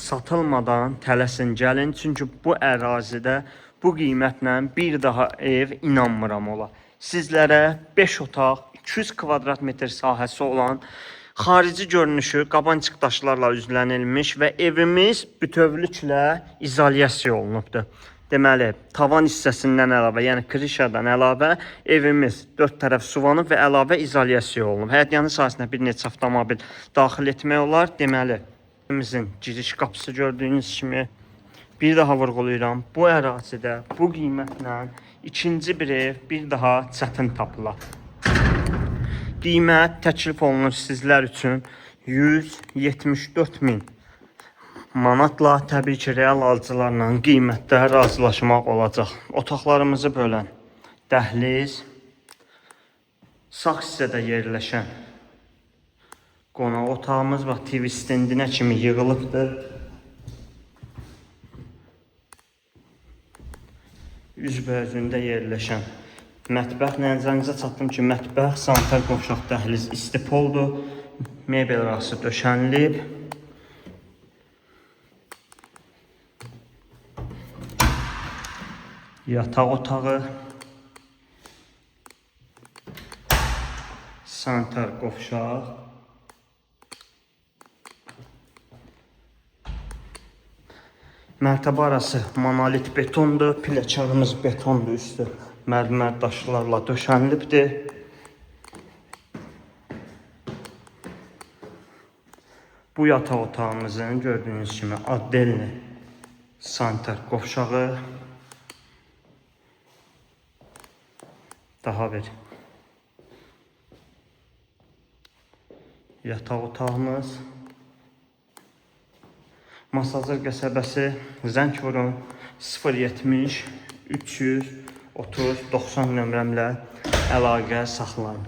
Satılmadan tələsin gəlin, çünki bu ərazidə bu qiymətlə bir daha ev inanmıram ola. Sizlərə 5 otaq, 200 kvadrat metr sahəsi olan xarici görünüşü qabançıq daşlarla üzlənilmiş və evimiz bütövlüklə izolyasiya olunubdur. Deməli, tavan hissəsindən əlavə, yəni krişadan əlavə evimiz dörd tərəf suvanıb və əlavə izolyasiya olunub. Həyətyanı sahəsinə bir neçə avtomobil daxil etmək olar. Deməli, evimizin giriş qapısı gördüyünüz kimi bir daha vurğulayıram. Bu ərazidə bu qiymətlə ikinci bir ev bir daha çətin tapılar. Qiymət təklif olunur sizlər üçün 174 min manatla, təbii ki, real alıcılarla qiymətdə razılaşmaq olacaq. Otaqlarımızı bölən dəhliz, sağ hissədə yerləşən qonaq otağımız bax TV stendinə kimi yığılıbdır. Üzbəüzündə yerləşən mətbəx. Nəzərinizə çatdım ki, mətbəx, sanitar qovşaq, dəhliz istipoldur. Mebel arası döşənilib. Yataq otağı, sanitar qovşaq. Mərtəbə arası monolit betondur, pilləkənimiz betondur, üstü mərmər daşlarla döşənilibdir. Bu yataq otağımızın gördüyünüz kimi addelni sanitar qovşağı. Daha bir yataq otağımız. Masazır qəsəbəsi, zəng vurun 070 330 90 nömrəmlə əlaqə saxlayın.